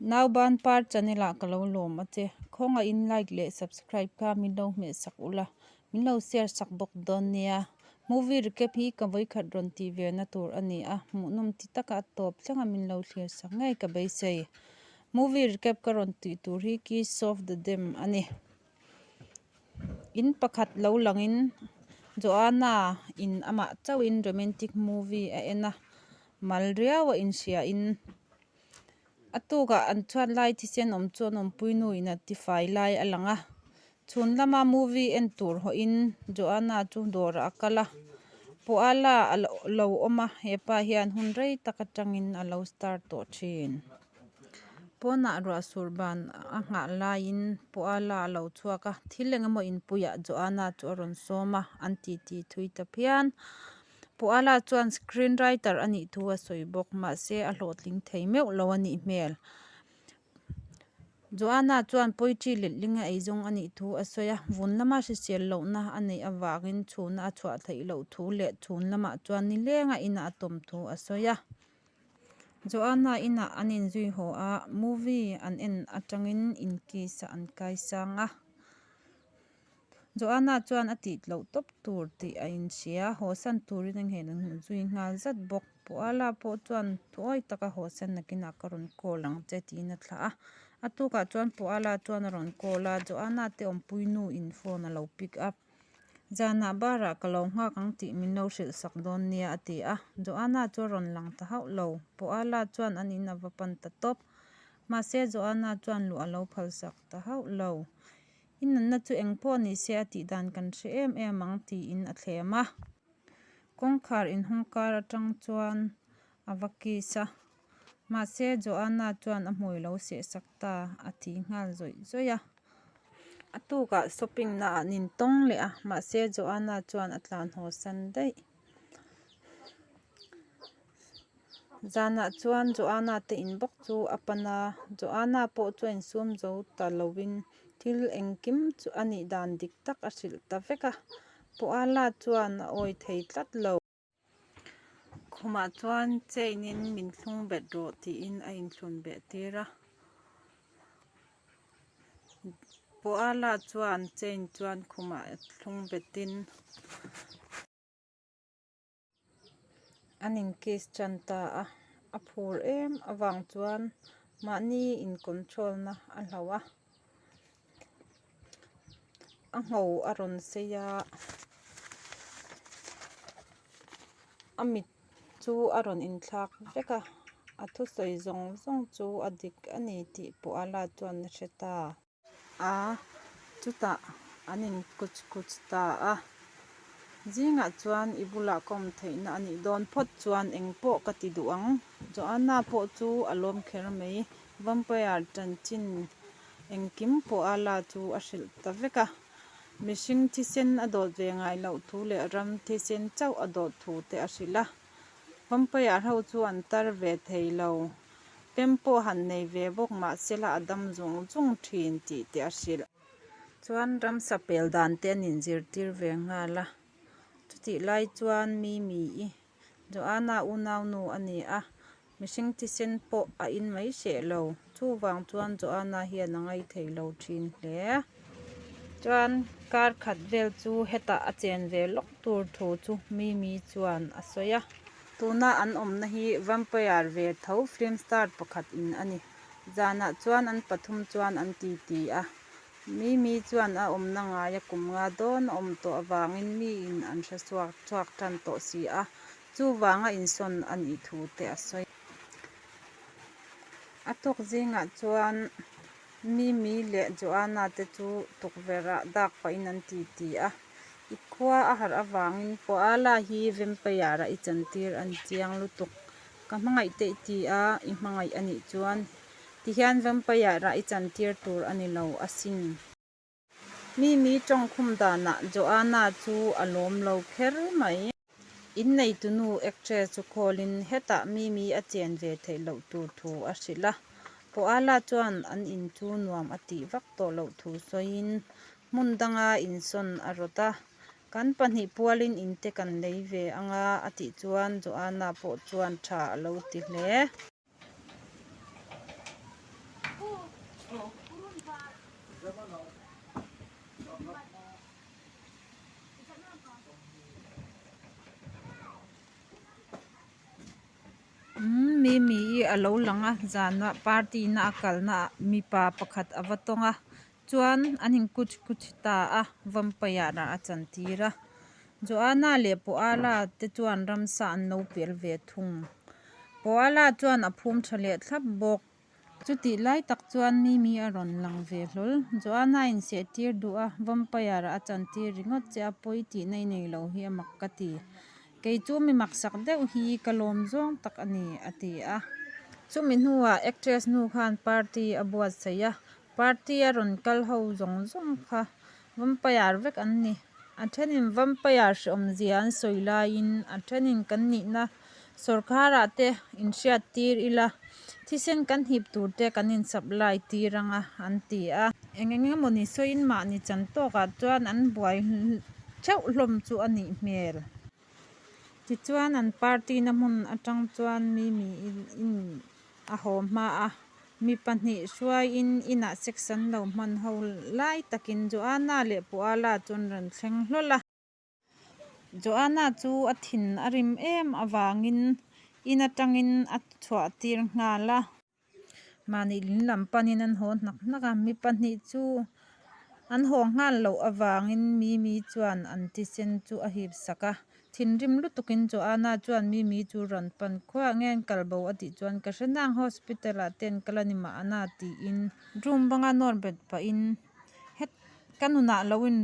Nauban Par channel ah ka lo lawm a che. Khawngaihin like leh subscribe kha min lo hmeh sak ula, min lo share sak bawk dawn nia. Movie recap hi ka vawikhat rawn tih ve na tur a ni a, hmuhnawm ti taka a tawp thleng a min lo thlir sak ngei ka beisei. Movie recap ka rawn tih tur hi Kiss of the Dam a ni. In pakhat lo langin Joanna in amah chauhin romantic movie a en a, mal riau a inhriain a tukah an chhuat lai thisen awm chu an awmpui nu in a tifai lai a lang a, chhun lama movie en tur hawhin Joanna chu dawrah a kal a, Puala a lo awm a, hepa hian hun rei tak atangin a lo star tawh thin. Pawnah ruah sur ban a nghah laiin Puala a lo chhuak a, thil eng emaw inpuiah Joanna chu a rawn sawm a, an titi thui ta phian. Puala chuan screen writer a nih thu a sawi bawk, mahse a hlawhtling thei meuh lo a nih hmel. Joanna chuan poetry letling a eizawng a nih thu a sawi a, vun lama hrisel lohna a neih avangin chhuna a chhuah theih loh thu leh chhun lamah chuan nilenga inah a tawm thu a sawi a. Joanna inah an inzui haw a, movie an en atangin inkiss ah an kaisang a. Joanna chuan a tih loh tawp tur tih a inhria, hawsan turin a nghen an hmu zui nghal zat bawk. Puala pawh chuan thuawi taka hawsan nakinah ka rawn call ang che tiin a thlah a. A tukah chuan Puala chuan a rawn call a, Joanna te awmpui nu in phone a lo pick up. Zanah bar ah ka lo nghak ang tih min lo hrilh sak dawn nia a ti a. Joanna chu a rawn lang ta hauh lo. Puala chuan an in a va pan ta tawp. Mahse Joanna chuan luh a lo phal sak ta hauh lo. I nunna chu eng pawh ni se a tih dan kan hre em em ang tiin a thlem a. Kawngkhar inhawng kar atang chuan a va kiss a, mahse Joanna chuan a hmui lo seh sak ta a ti nghal zawih zawih a. A tukah shopping na ah an intawng leh a, mahse Joanna chuan a tlan haw san daih. Zanah chuan Joanna te in bawk chu a pan a, Joanna pawh chu a insum zo ta lovin thil engkim chu a nih dan dik tak a hrilh ta vek a, Puala chuan a awi thei tlat lo. Khumah chuan chain in min thlung bet rawh tiin a inthlun beh tir a, Puala chuan chain chuan khumah thlung betin. An in kiss tan ta a, a phur em avang chuan mahni in control na a hlauh a, a ngho a rawn sei a, a mit chu a rawn inthlak vek a, a thusawi zawng zawng chu a dik a ni tih pawh a la chuan a hre ta. A, chutah an in kuch kuch ta a. Zingah chuan i bulah ka awm theihna a nih dawn phawt chuan eng pawh ka ti duh ang. Joanna pawh chu a lawm kher mai. Vampire chanchin engkim pawh a la chu a hrilh ta vek a. Mihring thisen a dawt ve ngai loh thu leh ram thisen chauh a dawt thu te a hrilh a. Vampire ho chu an tar ve thei lo. Pem pawh han nei ve bawk mahsela a dam zung zung thin tih te a hrilh. Chuan ramsa pel dan te an inzirtir ve nghal a, chutih lai chuan Mimi-i Joanna unaunu a ni a, mihring thisen pawh a in mai hreh lo. Chuvang chuan Joanna hian a ngaithei lo thin hle. Chuan kar khat vel chu hetah a chen ve lawk tur thu chu Mimi chuan a sawi a. Tuna an awmna hi Vampire ve tho film star pakhat in a ni. Zanah chuan an pathum chuan an titi a. Mimi chuan a awmna ngaia kum nga dawn a awm tawh avangin miin an hre chhuak chhuak tan tawh si a, chuvanga insawn a nih thu te a sawi. A tawk zingah chuan Mimi leh Joanna te chu tukverh ah dak pahin an titi a. I khua a harh avangin Koala hi vampire a i chantir a ni chiang lutuk. Ka hmangaih te i ti a, i hmangaih a nih chuan tihian vampire a i chantir tur a ni lo asin. Mimi tawngkhum danah Joanna chu a lawm lo kher mai. Inneitunu actress chu call-in hetah Mimi a chen ve theih loh tur thu a hrilh a. Koala chuan an in chu nuam a tih vak tawh loh thu sawiin hmun danga insawn a rawt a. Kan pahnih pualin in te kan lei ve anga a tih chuan Joanna pawh chuan tha a lo ti hle. Umm Mimi i a lo lang a zana party na a kalna ah mipa pakhat a va tawng a chuan an in kuch kuch ta a vampire ah a chantir a Joanna leh Poala te chuan ramsa an lo pel ve thung Poala chuan a phum tha leh thlap bawk. Chutih lai tak chuan Mimi a rawn lang ve hlawl. Joanna inseh tir duh a, vampire a chantir ringawt che a pawi tihna i nei lo hi a mak ka ti. Kei chu mi maksak deuh hi ka lawm zawng tak a ni, a ti a. Chumi hnuah actress nu khan party a buatsaih a, party a rawn kal ho zawng zawng kha vampire vek an ni. A thenin vampire hreawmzia an sawi laiin a thenin kan nihna Sawrkharah te inhriat tir ila, thisen kan hip tur te kan in supply tir anga an ti a. Eng eng emawni sawiin mahni chan tawkah chuan an buai theuh hlawm chu a nih hmel. Tichuan an party na hmun atang chuan Mimi in a haw hma a, mi pahnih hruaiin inah sex an lo hman ho lai takin Joanna leh Puala chu an rawn thleng hlawl a. Joanna chu a thin a rim em avangin in atangin a chhuah tir nghal a. Mahni in lam panin an haw hnak hnak a, mi pahnih chu an haw nghal loh avangin Mimi chuan an thisen chu a hip sak a. Thinrim lutukin Joanna chuan Mimi chu rawn pan khuah nge an kal bo a tih chuan ka hre nang hospital ah te an kal a ni mahna tiin room banga nawr bet pahin het ka nunah lo in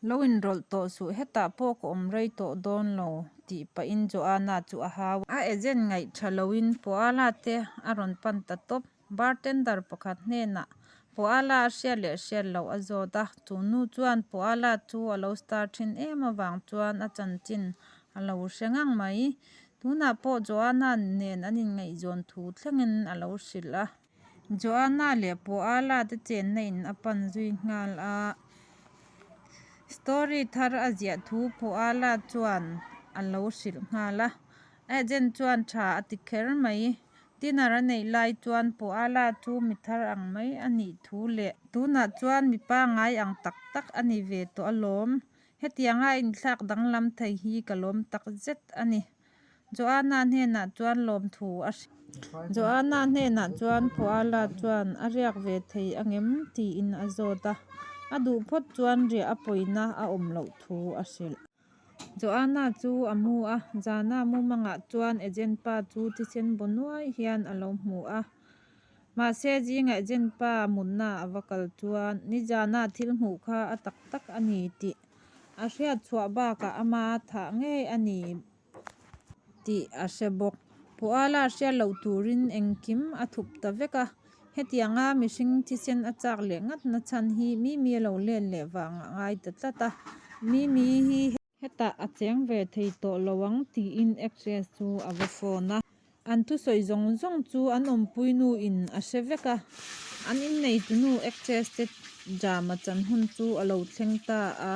Lo inrawlh tawh suh, hetah pawh ka awm rei tawh dawn lo tih pahin Joanna chu a hau a. A agent ngaih tha loin Poala te a rawn pan ta tawp. Bartender pakhat hnenah Poala a hriat leh hriat loh a zawt a, chu nu chuan Poala chu a lo star thin em avang chuan a chanchin a lo hre ngang mai. Tunah pawh Joanna nen an inngaihzawn thu thlengin a lo hrilh a. Joanna leh Poala te chenna in a pan zui nghal a, story thar a ziah thu Poala chuan a lo hrilh nghal a, agent chuan tha a ti kher mai. Dinner a neih lai chuan Poala chu mi thar ang mai a nih thu leh tunah chuan mi pangngai ang tak tak a ni ve tawh alawm. Hetianga inthlak danglam thei hi ka lawm tak zet a ni. Joanna hnenah chuan lawmthu a hrilh. Joanna hnenah chuan Phuala chuan a riak ve thei angem tiin a zawt a, a duh phawt chuan riah a pawina a awm loh thu a hrilh. Joanna chu a mu a, zana mumangah chuan agent pa chu thisen baw nuai hian a lo hmu a. Mahse zinga agent pa mutna a va kal chuan nizana thil hmuh kha a tak tak a ni tih A hriat chhuah bakah ama thah ngei a ni tih a hre bawk. Puala hriat loh turin engkim a thup ta vek a, hetianga mihring thisen a chak leh ngat na chhan hi Mimi a lo let leh vang a ngai ta tlat a, Mimi hi hetah a cheng ve thei tawh lo ang tiin actress chu a va phone a. An thusawi zawng zawng chu an awmpui nu in a hre vek a, an inneitu nu actress te drama chan hun chu a lo thleng ta a.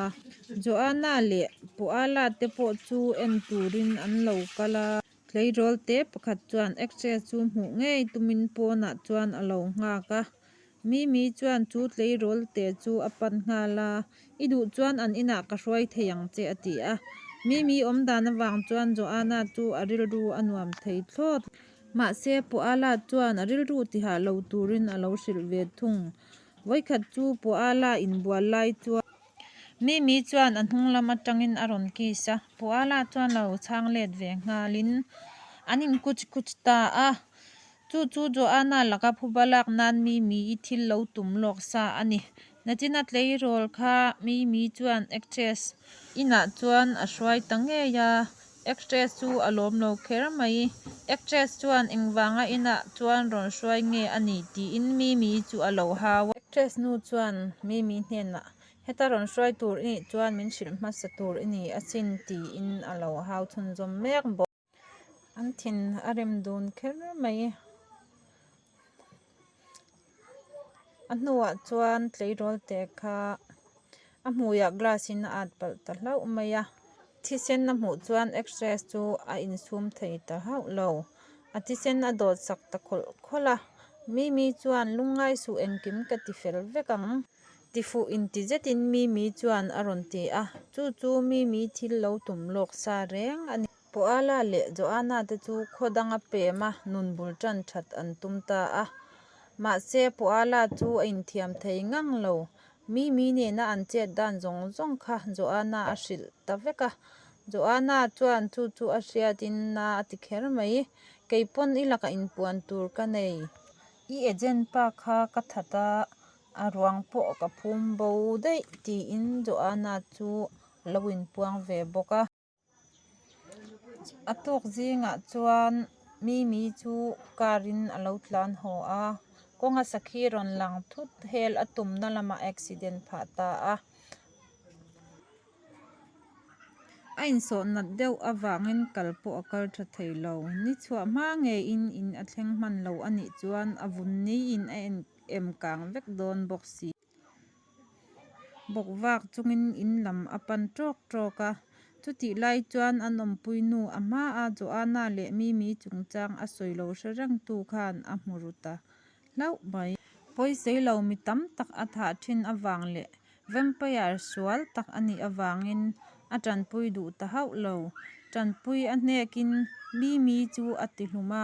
Joanna leh Puala te pawh chu en turin an lo kal a. Tleirawl te pakhat chuan actress chu hmuh ngei tumin pawnah chuan a lo nghak a. Mimi chuan chu tleirawl te chu a pan nghal a, I duh chuan an inah ka hruai thei ang che a ti a. Mimi awm dan avang chuan Joanna chu a rilru a nuam thei thlawt. Mahse, Puala chuan a rilru tihah lo turin a lo hrilh ve thung. Vawikhat chu Puala inbual lai chuan. Mimi chuan a hnung lam atangin a rawn kiss a, Puala chuan lo chhang let ve nghalin an in kuch kuch ta a. Chu chu Joanna laka phuba lak nan Mimi i thil lo tum lawk sa a ni. Nachina tleirawl kha Mimi chuan actress inah chuan a hruai ta ngei a, actress chu a lawm lo kher mai. Actress chuan engvanga inah chuan rawn hruai nge a ni tiin Mimi chu a lo hau a. Actress nu chuan Mimi hnenah, Heta rawn hruai tur i nih chuan min hrilh hmasa tur i ni asin tiin a lo hau chhunzawm mek bawk. An thin a rem dun kher mai. A hnuah chuan tleirawl te kha a hmuiah glass in a at palh ta hlauh mai a. Thisen a hmuh chuan x-ray chu a insum thei ta hauh lo. A thisen a dawt sak ta khawlh khawlh a. Mimi chuan, Lungngai suh engkim ka ti fel vek ang. Tifuh inti zetin Mimi chuan a rawn ti a, chu chu Mimi thil lo tum lawk sa reng a ni. Paula leh Joanna te chu khaw danga pema nun bul tan that an tum ta a. Mahse, Paula chu a inthiam thei ngang lo. Mimi nena an chet dan zawng zawng kha Joanna a hrilh ta vek a. Joanna chuan chu chu a hriatin na a ti kher mai. Kei pawn i lakah inpuan tur ka nei. I agent pa kha ka that a, a ruang pawh ka phum bo daih tiin Joanna chu a lo inpuang ve bawk a. A tuk zingah chuan Mimi chu car in a lo tlan haw a, kawnga sakhi rawn lang thut hel a tumna lamah accident phah ta a. A insawh nat deuh avangin kal pawh a kal tha thei lo. Ni chhuah hma ngeiin in a thleng hman lo a nih chuan a vun niin a em kang vek dawn bawk si. Bawk vak chungin in lam a pan tawk tawk a. Chutih lai chuan an awmpui nu a hmaa Joanna leh Mimi chungchang a sawi lo hre rengtu khan a hmu ru ta hlauh mai. Pawisawi lo mi tam tak a thah thin avang leh Vampire sual tak a nih avangin a tanpui duh ta hauh lo. Tanpui a hnekin Mimi chu a ti hlum a,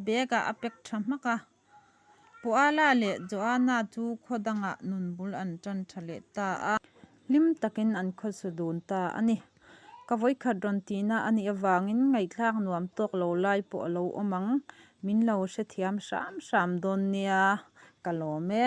bag ah a pack tha hmak a. Puala leh Joanna chu khaw dangah nun bul an tan tha leh ta a. Hlim takin an khawsa dun ta a ni. Ka vawikhat rawn tihna a nih avangin ngaihthlak nuam tawk lo lai pawh a lo awm ang. Min lo hrethiam hram hram dawn nia, ka lawm e.